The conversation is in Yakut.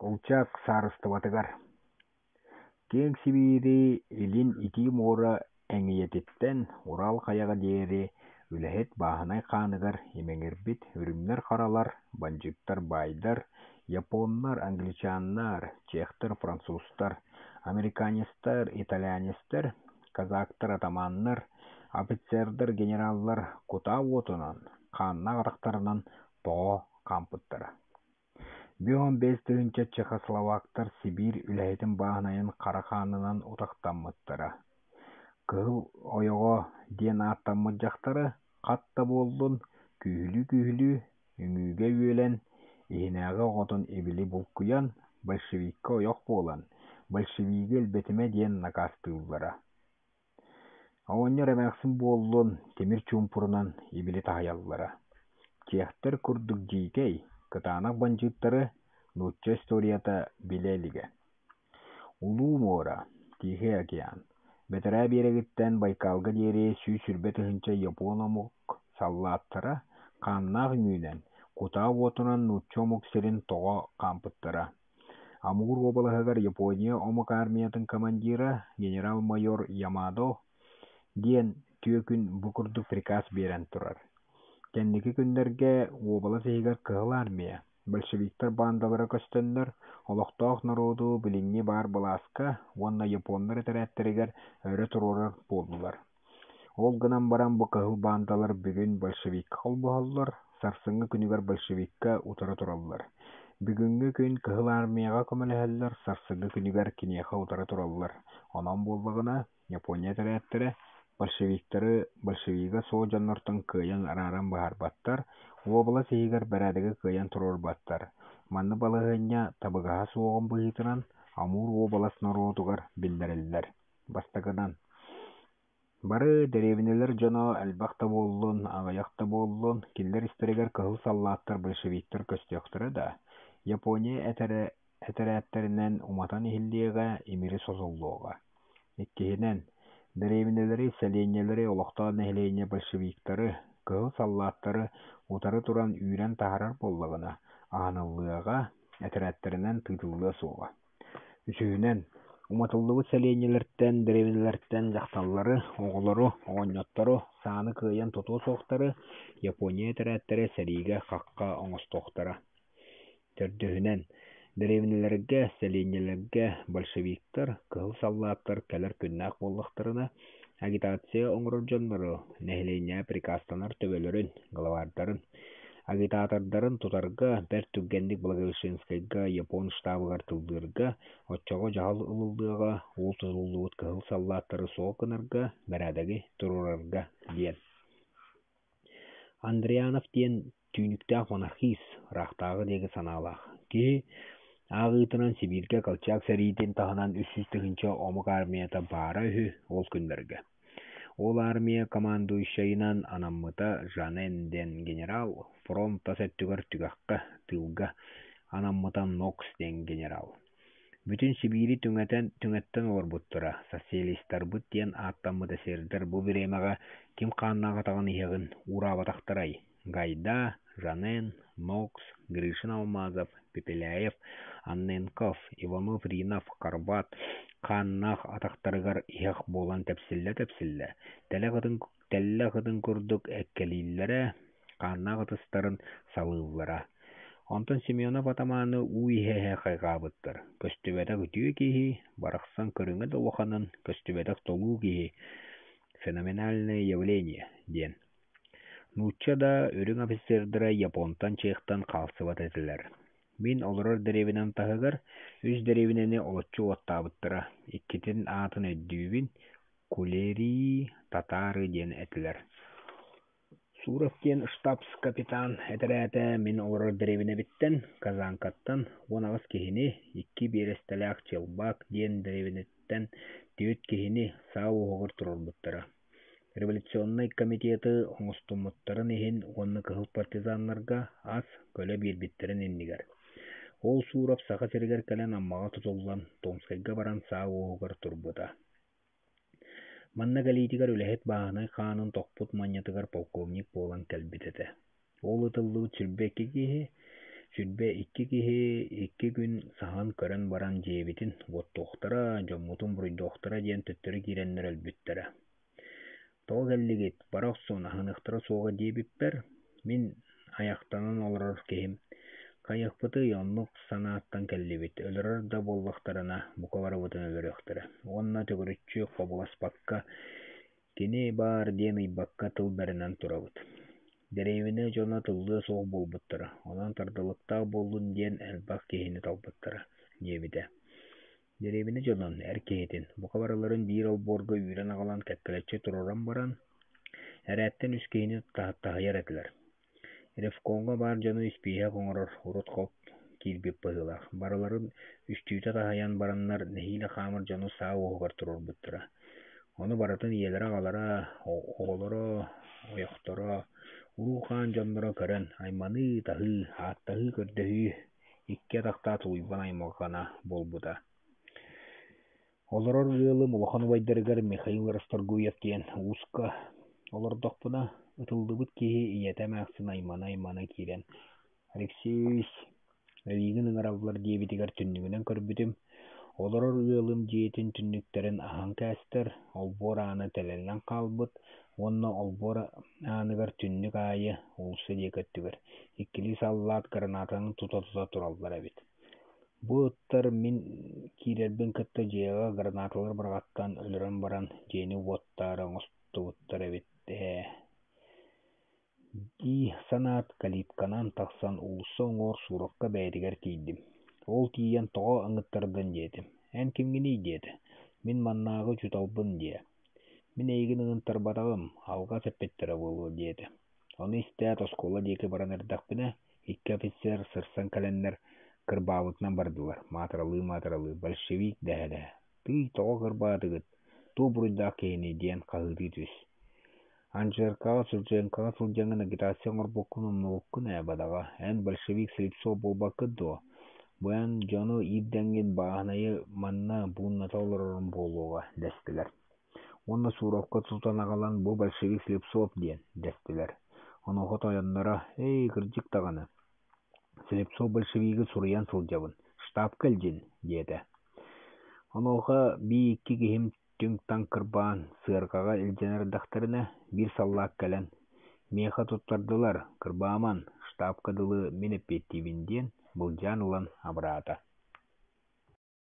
Колчак саарыстыбатыгар Киэҥ Сибиири Илин Итии муора эҥийэтиттэн Урал хайаҕа диэри үлэһит бааһынай хааныгар имэҥирбит үрүҥнэр-харалар, бандьыыттар-баайдар, японнар, англичаннар, чехтэр, французтар, американецтар, итальянецтар, казактар, атаманнар, офицердар, генераллар кутаа уотунан, хааннаах атахтарынан тоҕо хаампыттара. 55 000 чехословактар Сибиир үлэһитин бааһынайын хара хаанынан утахтаммыттара. Кыһыл ойоҕо диэн ааттаммыт дьахтары хат да буоллун, күүһүлүү-күүһүлүү, үҥүүгэ үөлэн, иһинээҕи оҕотун ибили булкуйан, большевикка ойох буолан, большевигы элбэтимэ диэн накаастыыллара. Оҕонньор эмээхсин буоллун, тимир чуумпурунан ибили таһыйаллара. Чехтэр курдук дьиикэй, кытаанах бандьыыттары нуучча историята билэ илигэ. Улуу муора, Тихэй океан, бэтэрээ биэрэгиттэн Байкалга диэри 120 000 япон омук саллааттара хааннаах үҥүүнэн, кутаа уотунан нуучча омук сирин тоҕо хаампыттара. Амур уобалаһыгар Япония омук армиятын командира генерал-майор Ямадо диэн түөкүн бу курдук приказ биэрэн турар: Кэнники күннэргэ уобалас иһигэр Кыһыл Армия, большевиктар баандалара көстөннөр, олохтоох норуоту билиҥҥи баар былааска уонна японнар этэрээттэригэр өрө туруорар буоллулар. Ол гынан баран бу кыһыл баандалар бүгүн большевикка холбоһоллор, сарсыҥҥы күнүгэр большевикка утары тураллар. Бүгүҥҥү күн Кыһыл Армияҕа көмөлөһөллөр, сарсыҥҥы күнүгэр киниэхэ утары тураллар. Онон буоллаҕына, Япония этэрээттэрэ большевиктары большевига суох дьоннортон кыайан арааран быһаарбаттар, уобалас иһигэр бэрээдэги кыайан туруорбаттар. Маннык балаһыанньа табыгаһа суоҕун быһыытынан Амур уобалас норуотугар биллэриллэр. Бастакынан, бары дэриэбинэлэр дьоно элбэх да буоллун, аҕыйах да буоллун, кинилэр истэригэр кыһыл саллааттар, большевиктар көстүөхтэрэ да, Япония этэрээттэринэн уматан иһиллиэҕэ, имири сотуллуоҕа. Иккиһинэн, дэриэбинэлэри, сэлиэнньэлэри олохтоох нэһилиэнньэ большевиктары, кыһыл саллааттары утары туран үүрэн таһаарар буоллаҕына, аһыныллыаҕа, этэрээттэринэн тыытыллыа суоҕа. Үсүһүнэн, уматыллыбыт сэлиэнньэлэртэн, дэриэбинэлэртэн дьахталлары, оҕолору, оҕонньоттору сааны кыайан тутуо суохтары Япония этэрээттэрэ сэриигэ хахха оҥостуохтара. Төрдүһүнэн, дэриэбинэлэргэ, сэлиэнньэлэргэ большевиктар, кыһыл саллааттар кэлэр күннээх буоллахтарына, агитация оҥорор дьоннору, нэһилиэнньэҕэ приказтанар төбөлөрүн, главардарын, агитатордарын тутарга, бэрт түргэнник Благовещенскайга япон штабыгар тыллыырга, оччоҕо дьаһал ылыллыаҕа, ол тутуллубут кыһыл саллааттары суох гынарга, бэрээдэги туруорарга диэн. Андрианов диэн түүнүктээх монархист, ыраахтааҕы диэки санаалаах киһи ааҕыытынан Сибииргэ Колчак сэриитин таһынан 300 000 омук армията баара үһү ол күннэргэ. Ол армия командующайынан анаммыта Жанен диэн генерал, фронт тас өттүгэр түгэххэ, тыылга анаммыта Нокс диэн генерал. Бүтүн Сибиири түҥэтэн, түҥэттэн олорбуттара, социалистарбыт диэн ааттаммыт эсердэр бу бириэмэҕэ ким хааннаах атаҕын иһэҕин уураабатахтарай? Гайда, Жанен, Нокс, Гришин Алмазов, Пепеляев, Анненков, Иванов-Ринов, Карбат хааннаах атахтарыгар иһэх буолан тэпсиллэ-тэпсиллэ, тэллэх ытын курдук эккэлииллэрэ, хааннаах ытыстарын салыыллара. Онтон Семенов атамааны уу иһэ-иһэ хайҕаабыттар: көстүбэтэх үтүө киһи, барахсан көрүҥэ да улаханын, көстүбэтэх толуу киһи, феноменальное явление диэн. Нуучча да үрүҥ офицердара японтан, чехтан хаалсыбат этилэр. Мин олорор дэриэбинэм таһыгар үс дэриэбинэни олоччу уоттаабыттара, иккитин аатын өйдүүбүн, Кулерии, Татары диэн этилэр. Суров диэн штабс-капитан этэрээтэ мин олорор дэриэбинэбиттэн, Казанкаттан 18 киһини, икки биэрэстэлээх Челбак диэн дэриэбинэттэн түөрт киһини саа уоһугар туруорбуттара. Революционнай комитеты оҥостуммуттарын иһин уонна кыһыл партизаннарга ас, көлө биэрбиттэрин иннигэр. Ол Суров Саха сиригэр кэлэн Аммаҕа тутуллан, Томскайга баран саа уоһугар турбута. Манна кэлиитигэр үлэһит бааһынай хаанын тохпут манньатыгар полковник буолан кэлбит этэ. Ол ытыллыбыт 22 киһи 22 киһи 2 күн саһан көрөн баран дьиэбитин уоттуохтара, дьоммутун буруйдуохтара диэн төттөрү киирэннэр өлбүттэрэ. Тоҕо кэллигит, бара охсун, аһыныахтара суоҕа диэбиппэр, мин айахтанан олорор киһим, хайыахпытый, оннук санааттан кэллибит, өлөрөр да буоллахтарына, бука барыбытын өлөрүөхтэрэ уонна төгүрүччү хобуласпакка, кини баар диэн ыйбакка тыл бэринэн турабыт. Дэриэбинэ дьоно тыллыа суох буолбуттара, онон тардылыктаах буоллун диэн элбэх киһини талбыттара, диэбитэ. Дэриэбинэ дьонун, эр киһитин, бука барыларын биир олбуорга үүрэн аҕалан кэккэлэччи туруоран баран, эрээттэн үс киһини таһыйар этилэр. Ревкомҥа баар дьону испииһэк оҥорор урут хоп киирбит быһыылаах, барыларын үстүүтэ таһыйан бараннар нэһиилэ хаамар дьону саа уоһугар туруорбуттара. Ону барытын ийэлэрэ-аҕалара, оҕолоро, ойохторо, уруу-хаан дьонноро көрөн айманыы-таһыы, ааттаһыы-көрдөһүү икки атахтаах тулуйбат аймалҕана буолбута. Олорор ыалым улахан убайдарыгар Михаил Расторгуев диэн ууска олордохпуна, ытыллыбыт киһи ийэтэ эмээхсин аймана-аймана киирэн «Алексеевич, эйигин ыҥыраллар» диэбитигэр түннүгүнэн көрбүтүм, олорор ыалым дьиэтин түннүктэрин аһан кээстэр, олбуор аана тэлэллэн хаалбыт уонна олбуор ааныгар түннүк аайы, уулусса диэки өттүгэр, иккилии саллаат гранатаны тута-тута тураллар эбит. Бу ыттар мин киирэрбин кытта дьиэҕэ гранаталары быраҕаттаан өлөрөн баран дьиэни уоттаары оҥостубуттар эбит ээ дии санаат, калитканан тахсан уулусса уҥуор Суровка бэйэтигэр тиийдим. Ол тиийэн тоҕо ыҥыттардын диэтим, эн кимҥиний диэтэ, мин маннааҕы учууталбын диэ. Мин эйигин ыҥыттарбатаҕым, алҕас эппиттэрэ буолуо диэтэ. Ону истээт оскуола диэки баран эрдэхпинэ, икки офицер сырсан кэлэннэр кырбаабытынан бардылар, маатыралыы-маатыралыы «большевик» дэһэ-дэһэ, «Тыый, тоҕо кырбаатыгыт, туох буруйдаах киһиний» диэн хаһыытыы түс. Анжеркаҕа, Сурженкаҕа сылдьаҥҥын агитация оҥорбуккун умнубуккун ээ, бадаҕа, эн большевик Слепцов буолбаккын дуо? Бу эн дьону иирдэҥҥин бааһынайы манна буунната олорорум буолуоҕа дэстилэр. Уонна Суровка тутан аҕалан бу большевик Слепцов диэн дэстилэр. Онуоха тойонноро: «Эй, кырдьык даҕаны, Слепцов большевигы суруйан сылдьабын, штабка илдьин» диэтэ. Онуоха бии икки киһим түҥ-таҥ кырбаан, сыарҕаҕа илдьэн эрдэхтэринэ, биир саллаат кэлэн: «Миэхэ туттардылар, кырбааман, штабка дылы мин эппиэттиибин» диэн былдьаан ылан абыраата.